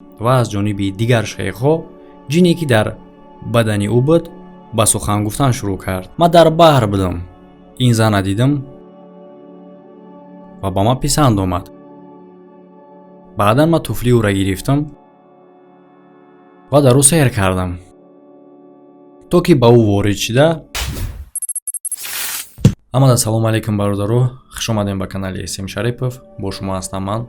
Ва аз ҷониби дигар шайхҳо ҷине, ки дар бадани ӯ буд, ба сухан гуфтан шурӯъ кард. Ман дар баҳр будам, ин зана дидам ва ба ман писанд омад. Баъдан ман туфлии ӯра гирифтам ва дар ӯ сеҳр кардам, то ки ба ӯ ворид шида. Ҳамада салому алайкум, бародаро, хуш омадем ба канали См Шарипов. Бо шумо ҳастам ман,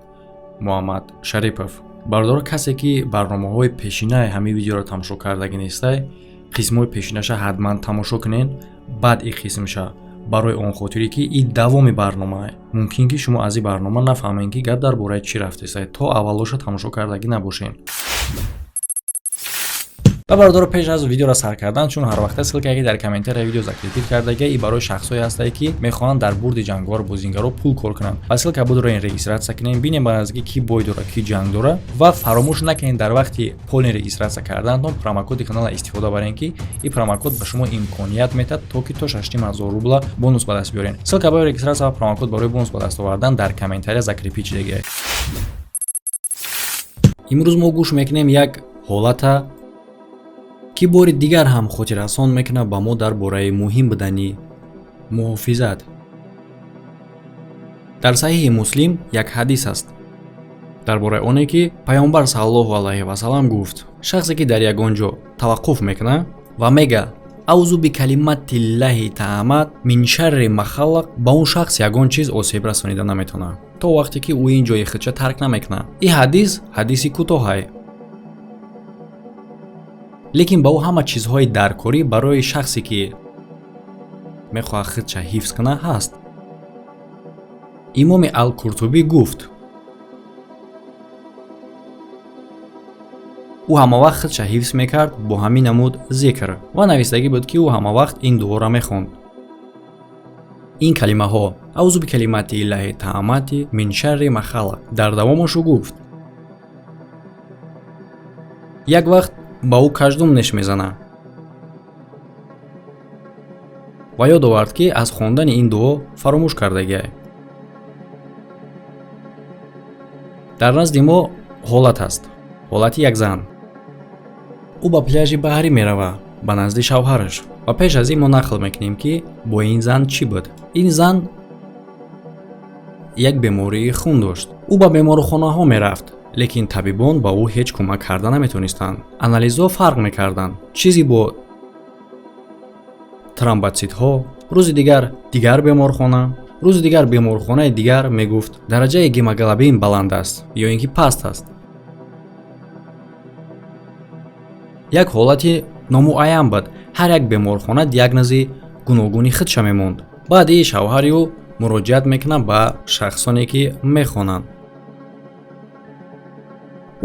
Муҳаммад Шарипов. Бародаро, касе ки барномаҳои пешинаи ҳамин видеоро тамошо кардагӣ нестай, қисмҳои пешинаша ҳатман тамошо кунен, баъд и қисмша, барои он хотире ки и давоми барнома. Мумкин ки шумо аз ин барнома нафаҳмед, ки гап дар бораи чӣ рафтесай, то аввалоша тамошо кардагӣ набошен. Ва бародаро, пеш аз видеоро сар кардан, чун ҳар вақта ссылка е ки дар комментария видео закрепить кардага, и барои шахсҳое ҳастае, ки мехоҳанд дар бурди ҷанговар бозингаро пул кор кунанд, ба ссылка будро ин регистрация кунем, бинем ба наздикӣ ки бой дора, ки ҷанг дора. Ва фаромӯш накунед, дар вақти полный регистрация карданатон промокоди канала истифода барем, ки ин промокод ба шумо имконият метаҳад, то ки то 6500 рубла бонус ба даст биёрен. Ссылка барои регистрация ва промокод барои бонус ба даст овардан дар комментария закрепить шудагиа. Имрӯз мо гӯш мекунем як ҳолата, ки бори дигар ҳам хотиррасон мекунад ба мо дар бораи муҳим будани муҳофизат. Дар Саҳиҳи Муслим як ҳадис аст дар бораи оне, ки Паёмбар саллаллоҳу алайҳи васалам гуфт: шахсе ки дар ягон ҷо таваққуф мекунад ва мега: "أعوذ بكلمات الله التامات من شر ما خلق", ба он шахс ягон чиз осеб расонида наметавонад, то вақте ки ӯ ин ҷои худша тарк намекунад. Ин ҳадис ҳадиси кӯтоҳай, лекин ба ӯ ҳама чизҳои даркорӣ барои шахсе, ки мехоҳад худша ҳифз кунад, ҳаст. Имоми Алкуртубӣ гуфт: ӯ ҳамавақт худша ҳифз мекард бо ҳамин намуд зикр, ва навистагӣ буд, ки ӯ ҳамавақт ин дуоро мехонд, ин калимаҳо: "أعوذ بكلمات الله التامات من شر ما خلق". Дар давомаш ӯ гуфт: як вақт ба ӯ каждум неш мезанад ва ёд овард, ки аз хондани ин дуо фаромӯш кардагиай. Дар назди мо ҳолат аст, ҳолати як зан. Ӯ ба пляжи баҳрӣ меравад ба назди шавҳараш, ва пеш аз ин мо нақл мекунем, ки бо ин зан чӣ буд. Ин зан як бемории хун дошт. Ӯ ба беморхонаҳо мерафт, лекин табибон ба ӯ ҳеҷ кӯмак карда наметавонистанд. Анализҳо фарқ мекарданд, чизе бо тромбоцитҳо. Рӯзи дигар дигар беморхона, рӯзи дигар беморхонаи дигар мегуфт, дараҷаи гемоглобин баланд аст ё ин ки паст аст. Як ҳолати номуайян буд, ҳар як беморхона диагнози гуногуни худша мемонд. Баъди шавҳари ӯ муроҷиат мекунад ба шахсоне, ки мехонанд.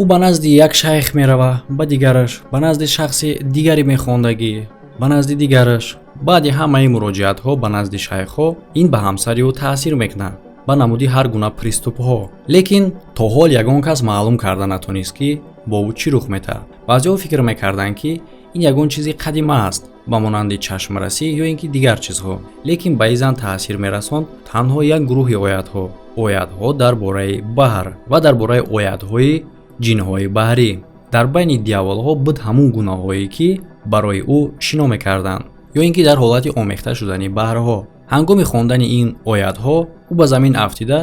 Ӯ ба назди як шайх меравад, ба дигараш, ба назди шахси дигари мехондагӣ, ба назди дигараш. Баъди ҳамаи муроҷиатҳо ба назди шайхҳо, ин ба ҳамсари ӯ таъсир мекунад ба намуди ҳар гуна приступҳо, лекин то ҳол ягон кас маълум карда натонист, ки бо ӯ чӣ рух метаҳад. Баъзеҳо фикр мекарданд, ки ин ягон чизи қадима аст, ба монанди чашмрасӣ ё ин ки дигар чизҳо, лекин ба ин зан таъсир мерасонд танҳо як гурӯҳи оятҳо, оятҳо дар бораи баҳр ва дар бораи оятҳои ҷинҳои баҳрӣ. Дар байни дьяволҳо буд ҳамун гуноҳҳое, ки барои ӯ шино мекарданд, ё ин ки дар ҳолати омехта шудани баҳрҳо. Ҳангоми хондани ин оятҳо ӯ ба замин афтида,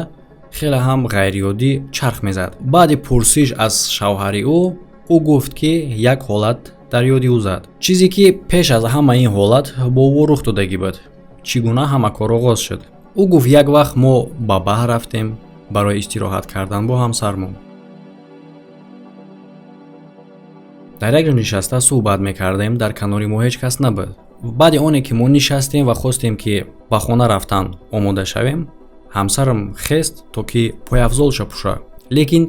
хеле ҳам ғайриоддӣ чарх мезад. Баъди пурсиш аз шавҳари ӯ, ӯ гуфт, ки як ҳолат дар ёди ӯ зад, чизе ки пеш аз ҳама ин ҳолат бо ӯ рух додагӣ буд, чӣ гуна ҳама кор оғоз шуд. Ӯ гуфт: як вақт мо ба баҳр рафтем барои истироҳат кардан бо ҳамсармон. Дар як ҷо нишаста суҳбат мекардем, дар канори мо ҳеҷ кас набуд. Баъди оне ки мо нишастем ва хостем, ки ба хона рафтан омода шавем, ҳамсарам хест, то ки пойафзолша пӯша, лекин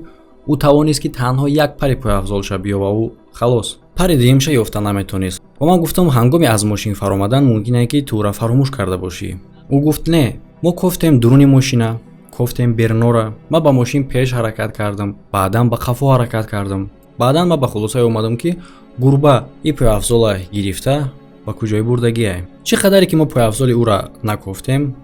ӯ тавонист, ки танҳо як пари пойафзолша биёва, ӯ халос, пари дуюмша ёфта наметонист. Ва ман гуфтам: ҳангоми аз мошин фаромадан мумкин е, ки тура фаромӯш карда бошӣ. Ӯ гуфт: не. Мо кофтем дуруни мошина, кофтем бернора. Ман ба мошин пеш ҳаракат кардам, баъдан ба қафо ҳаракат кардам. Баъдан ман ба хулосае омадам, ки гурба и пойафзола гирифта ба куҷое бурдагиай. Чӣ қадаре ки мо пойафзоли ӯра накофтем,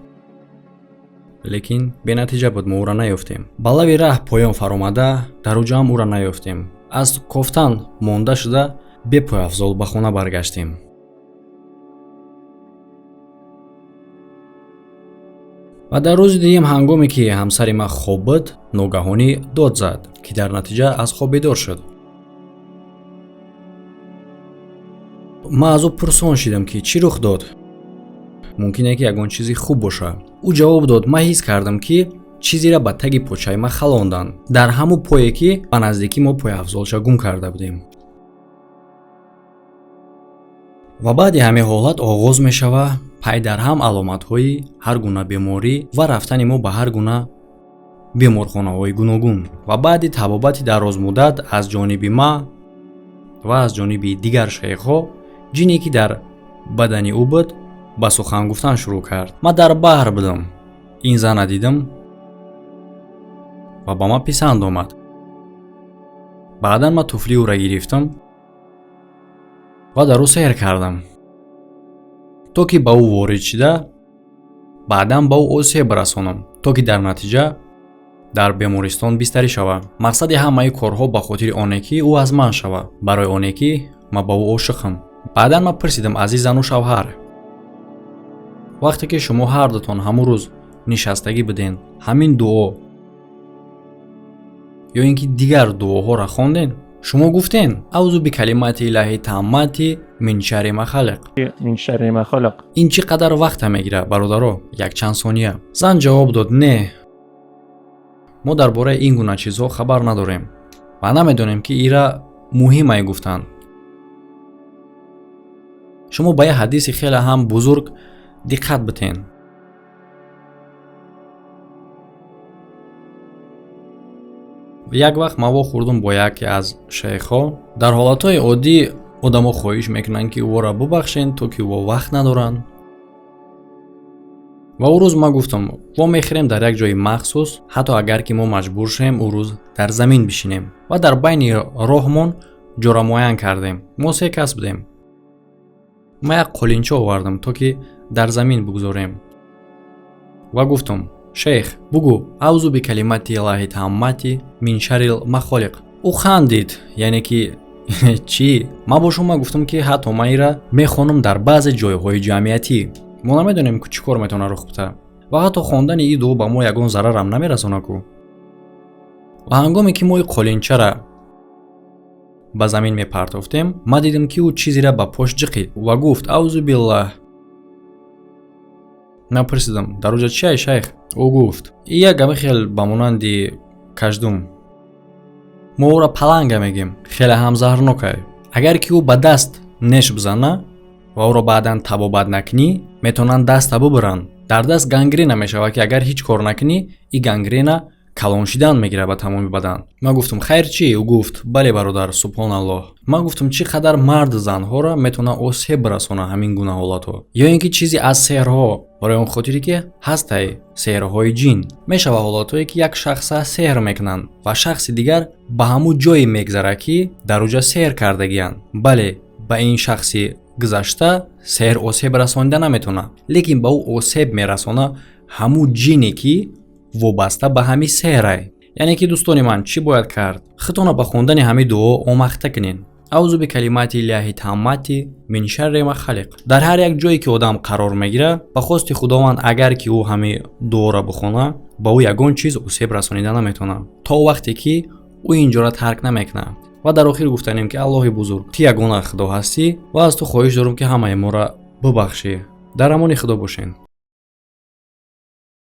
лекин бенатиҷа буд, мо ӯра наёфтем. Ба лави раҳ поён фаромада, дар уҷо ҳам ӯра наёфтем. Аз кофтан монда шуда, бепойафзол ба хона баргаштем. Ва дар рӯзи дуюм, ҳангоме ки ҳамсари ман хоб буд, ногаҳонӣ дод зад, ки дар натиҷа аз хоб бедор шуд. Ман аз ӯ пурсон шидам, ки чӣ рух дод, мумкине ки ягон чизи хуб боша. Ӯ ҷавоб дод: ман ҳис кардам, ки чизеро ба таги почаи ман халонданд, дар ҳамун пое ки ба наздикӣ мо пойафзолша гум карда будем. Ва баъди ҳамин ҳолат оғоз мешава пай дар ҳам аломатҳои ҳар гуна беморӣ ва рафтани мо ба ҳар гуна беморхонаҳои гуногун. Ва баъди табобати дарозмуддат аз ҷониби ма ва аз ҷониби дигар шайхҳо, ҷине ки дар бадани ӯ буд, ба сухан гуфтан шурӯъ кард. Ман дар баҳр будам, ин зана дидам ва ба ман писанд омад. Баъдан ман туфлии ӯра гирифтам ва дар ӯ сеҳр кардам, то ки ба ӯ ворид шида, баъдан ба ӯ осеб расонам, то ки дар натиҷа дар бемористон бистарӣ шавад. Мақсади ҳамаи корҳо ба хотири оне ки ӯ аз ман шавад, барои оне ки ман ба ӯ ошиқам. Баъдан ман пурсидам: азиз зану шавҳар, вақте ки шумо ҳардутон ҳамун рӯз нишастагӣ буден, ҳамин дуо ё ин ки дигар дуоҳоро хонден? Шумо гуфтен: аузу бикалимати илаҳи таммати мин шарри ма халиқ. من شر ما خلق. Ин чӣ қадар вақта мегирад, бародаро? Якчанд сония. Зан ҷавоб дод: не, мо дар бораи ин гуна чизҳо хабар надорем ва намедонем, ки ира муҳимай гуфтанд. Шумо ба як ҳадиси хеле ҳам бузург диққат битен. Як вақт ман вохӯрдум бо яке аз шайхҳо. Дар ҳолатҳои оддӣ одамо хоҳиш мекунанд, ки ӯро бубахшен, то ки ӯ вақт надоранд. Ва ӯ рӯз ман гуфтам: во мехӯрем дар як ҷои махсус, ҳатто агар ки мо маҷбур шавем ӯ рӯз дар замин бишинем. Ва дар байни роҳмон ҷора муайян кардем. Мо се кас будем. Ман як қолинча овардам, то ки дар замин бигузорем, ва гуфтам: шейх, бугӯ: аузу бикалимати лаҳи таммати мин шаррил махолиқ. Ӯ хандид, яъне ки чӣ? Ман бо шумо гуфтам, ки ҳатто ман ира мехонам дар баъзе ҷойҳои ҷамъиятӣ. Мо намедонем, чӣ кор метавонад рух бита, ва ҳатто хондани ин дуо ба мо ягон зарарам намерасонад ку. Ва ҳангоме ки мо ин қолинчара ба замин мепартофтем, ман дидам, ки ӯ чизеро ба пош ҷиқид ва гуфт: аузу биллаҳ. Ман пурсидам: дар оҷа чи ай, шайх? Ӯ гуфт: як гами хел ба монанди каждум, мо ӯро паланга мегем, хеле ҳам заҳрнокай. Агар ки ӯ ба даст неш бизана ва ӯро баъдан табобат накунӣ, метавонанд даста бубуранд. Дар даст гангрена мешавад, ки агар ҳеҷ кор накунӣ, ин гангрена калон шидан мегирад ба тамоми бадан. Ман гуфтам: хайр чӣ? Ӯ гуфт: бале, бародар, субҳоналлоҳ. Ман гуфтам: чӣ қадар мард занҳоро метавонад осеб расона ҳамин гуна ҳолатҳо, ё ин ки чизе аз сеҳрҳо, барои он хотире ки ҳастай сеҳрҳои ҷин. Мешавад ҳолатҳое, ки як шахса сеҳр мекунанд ва шахси дигар ба ҳамун ҷое мегзарад, ки дар оҷа сеҳр кардагианд. Бале, ба ин шахси гузашта сеҳр осеб расонида наметавонад, лекин ба ӯ осеб мерасона ҳамун ҷине, ки вобаста ба ҳамин сеҳрай. Яъне ки, дӯстони ман, чӣ бояд кард? Худтонро ба хондани ҳамин дуо омахта кунед: аузу бикалимати иллаҳи таммати мин шарри ма халиқ. Дар ҳар як ҷое ки одам қарор мегирад, ба хости Худованд, агар ки ӯ ҳамин дуоро бихона, ба ӯ ягон чиз осеб расонида наметавонад, то вақте ки ӯ ин ҷоро тарк намекунад. Ва дар охир гуфтанем, ки Аллоҳи бузург, ту ягона Худо ҳастӣ ва аз ту хоҳиш дорам, ки ҳамаи моро бубахшӣ. Дар амони Худо бошед.